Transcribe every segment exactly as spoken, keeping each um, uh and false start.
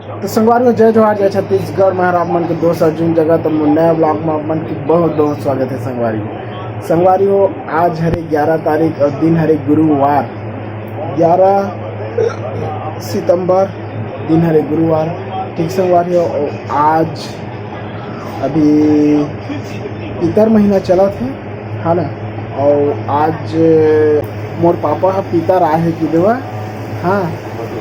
तो संगवारी हो, जय जोहार, जय छत्तीसगढ़। मैं हर आप मन के दोस्त अर्जुन जगत, तो मोर नया vlog में आप मन के बहुत बहुत स्वागत है संगवारी हो। संगवारी हो, आज हरे ग्यारह तारीख और दिन हरे गुरुवार, ग्यारह सितंबर, दिन हरे गुरुवार। ठीक संगवारी हो, आज अभी पितर महीना चलत हे, है ना? और आज मोर पापा ह पितर आए हे कि देवा, हाँ,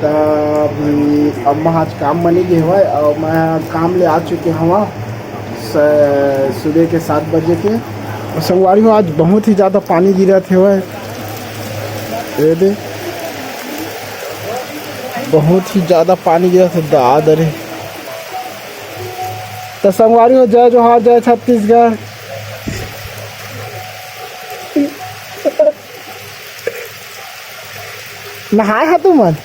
त अभी अम्मा आज काम म नहीं गे हवय और मैं काम ले आ चुके हवा स-, सुबह के सात बजे के। और संगवारी हो, आज बहुत ही ज़्यादा पानी गिरत हवय, ये दे, बहुत ही ज़्यादा पानी गिरत हे, दाद रे। तो संगवारी हो, जय जोहार, जय छत्तीसगढ़। नहाए हा तुमन?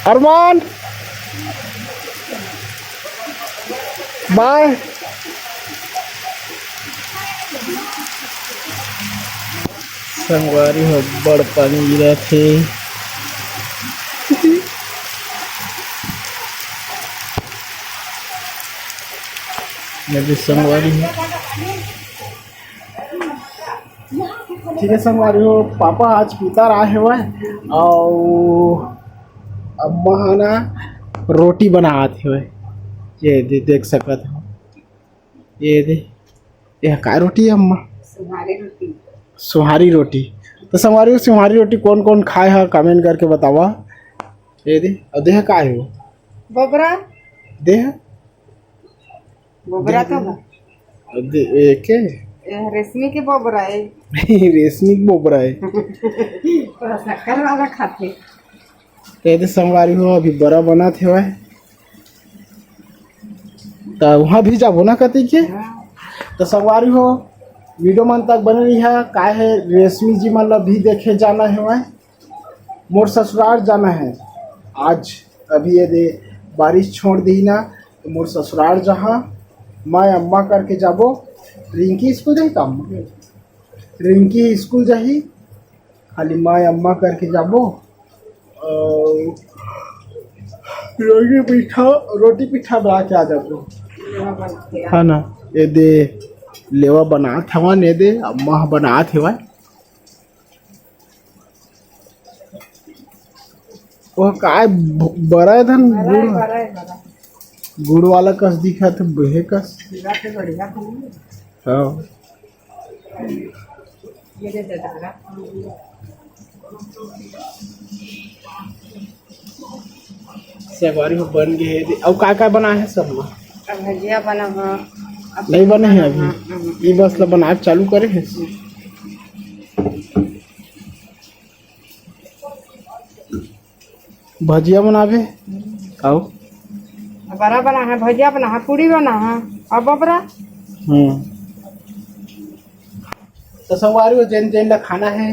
अरमान, बाय। संगवारी हो, बड़ पानी गिरत हे। ये भी संगवारी हो। ठीक है संगवारी हो, पापा आज पितर आए हवय और अम्मा ह ना रोटी बनात हवय। ये दे, देख सकत हो, ये दे, ये का रोटी है अम्मा? सुहारी रोटी। सुहारी रोटी। तो संगवारी हो, सुहारी रोटी कौन कौन खाए है, कमेंट करके बतावा। ये दे, और देह का है वो? बोबरा। देह? बोबरा तो बा। दे, ए, के? ए, रेशमी के बोबरा है। रेशमी के बोबरा है। थोड़ा शक्कर वाला खाते। तो ये दे संगवारी हो, अभी बड़ा बनात हवय। त वहाँ भी जाबो ना कति के। हाँ। तो संगवारी हो, वीडियो मन तक बने रहिहा, काहे रेशमी जी मन ला भी देखे जाना हवय। मोर ससुराल जाना है आज। अभी ये दे बारिश छोड़ दी ना, तो मोर ससुराल जहाँ मैं अम्मा करके जाबो। रिंकी स्कूल जाही का अम्मा? रिंकी स्कूल जाही, खाली मैं अम्मा करके जाबो। और रोटी पीठा, रोटी पीठा बना के आ जाबो, है ना? ये दे लेवा बनात हवन, ये दे अम्मा बनात हवन। वो काय ब-, बड़ा है धन बड़ा है, गुड़, बड़ा है, बड़ा है। गुड़ वाला कस दिखा तो बहे कस। पूरा तो बढ़िया खाना है। हाँ। ये दे दे दादा। संगवारी हो बन गए हे। अउ का का बना है सब में? अब भजिया बना है। अब नहीं बने हैं अभी। हम्म, हम्म। ये बस ला बना के चालू करे है। भजिया बनाबे। अउ बरा बना है, भजिया बना है, पूरी बना है, अब बबरा। हम्म। तो संगवारी हो, जेन जेन ला खाना है,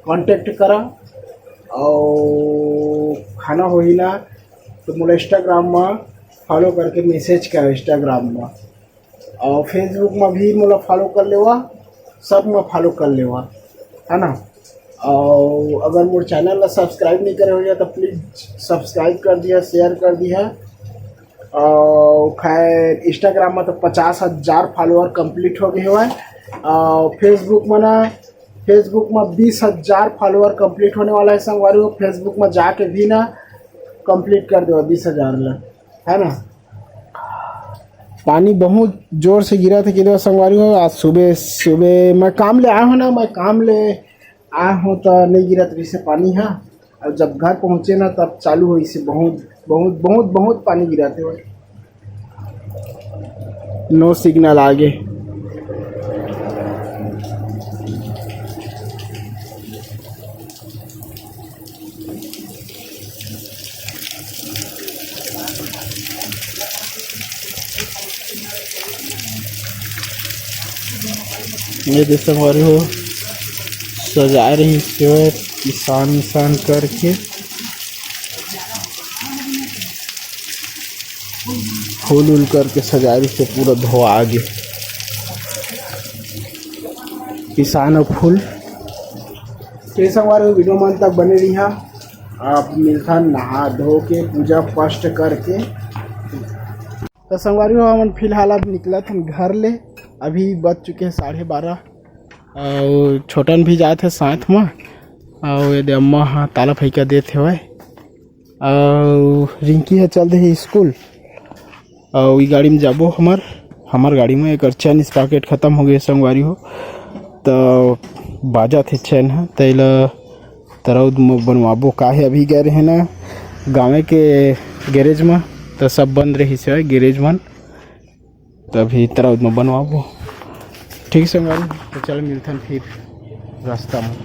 contact करा, और खाना होही ना, तो मोला Instagram में follow करके message करा Instagram में। और Facebook में भी मोला follow कर लेवा, सब में follow कर लेवा, है ना। और अगर मोर channel ला subscribe नहीं करे हो तो please subscribe कर दिया, share कर दिया। और खैर, Instagram में तो पचास हजार follower complete हो गए हुए हैं। और Facebook में ना, Facebook में बीस हजार follower complete होने वाला है संगवारी हो। Facebook में जाके भी ना complete कर दो बीस हजार ला, है ना। पानी बहुत जोर से गिरा था कि संगवारी हो। आज सुबह, सुबह मैं काम ले आया हूँ ना, मैं काम ले आया हूँ तो नहीं गिरा था वैसे पानी, हाँ। और जब घर पहुँचे ना, तब चालू हो इसे बहुत, बहुत, बहुत, बहुत पानी गिरा था। No signal आगे। ये दे संगवारी हो, सजाए रही सेवा किसान निशान करके। फूल उल करके सजाए रहिसे, पूरा धोआ गे। किसान अउ फूल। तो संगवारी हो, वीडियो मन तक बने रहिहा। आप मिलथन नहा धो के, पूजा पाठ करके। तो संगवारी हो, हमन फिलहाल अब निकलत हन घर ले। अभी बज चुके हैं साढ़े बारह। अउ छोटन भी जात हे साथ म। अउ ये दे अम्मा ह ताला फइका देत हेवय। अउ रिंकी ह चल दे हे स्कूल। अउ ई गाड़ी में जाबो हमर, हमर गाड़ी में। एकर चैन स्प्रॉकेट खत्म हो गए संगवारी हो, त बाजत हे चैन ह, तेला तरौद म बनवाबो। काहे अभी गए रहे ना गाँवे के गैरेज म, त सब बंद रहिस हे गैरेज मन, त अभी तरौद म बनवाबो। ठीक संगवारी, त चल मिलथन फिर रास्ता म।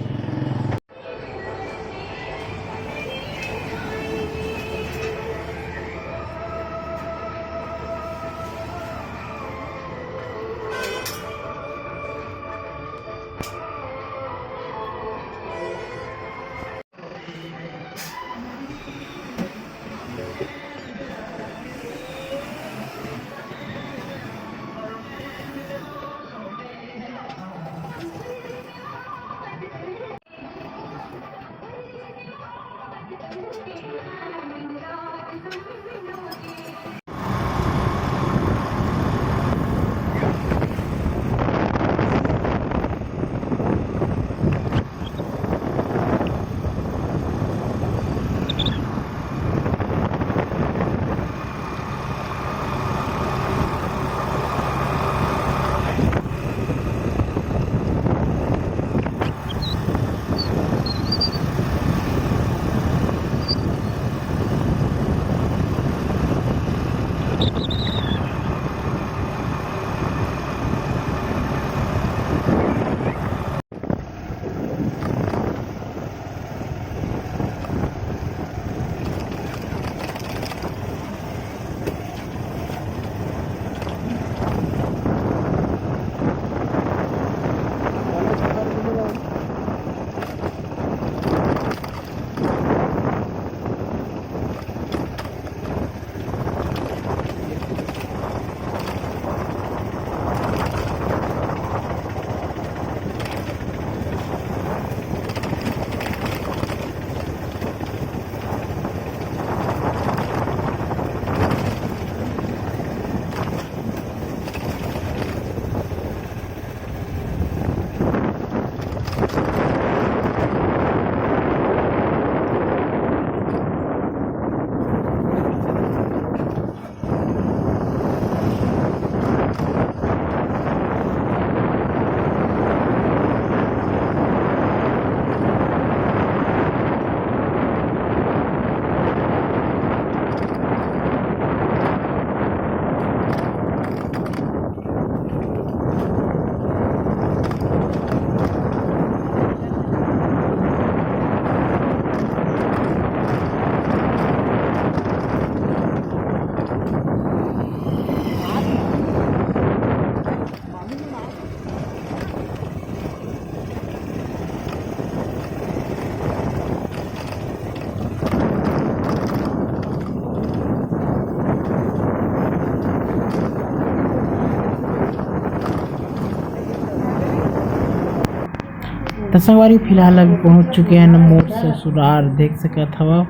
त संगवारी, फिलहाल अभी पहुंच चुके हैं ना मोर ससुराल। देख सकत हव,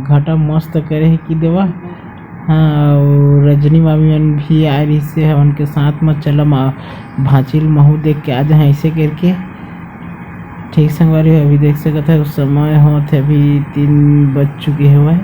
घटा मस्त करे हे कि देवा। हाँ, अउ रजनी मामी मन भी आए रहिस हे, हमन के साथ म चलम आ भांचिल महू देख के आ जाए ऐसे करके। ठीक संगवारी, अभी देख सकत हव, समय होत हे अभी तीन बज चुके हवय।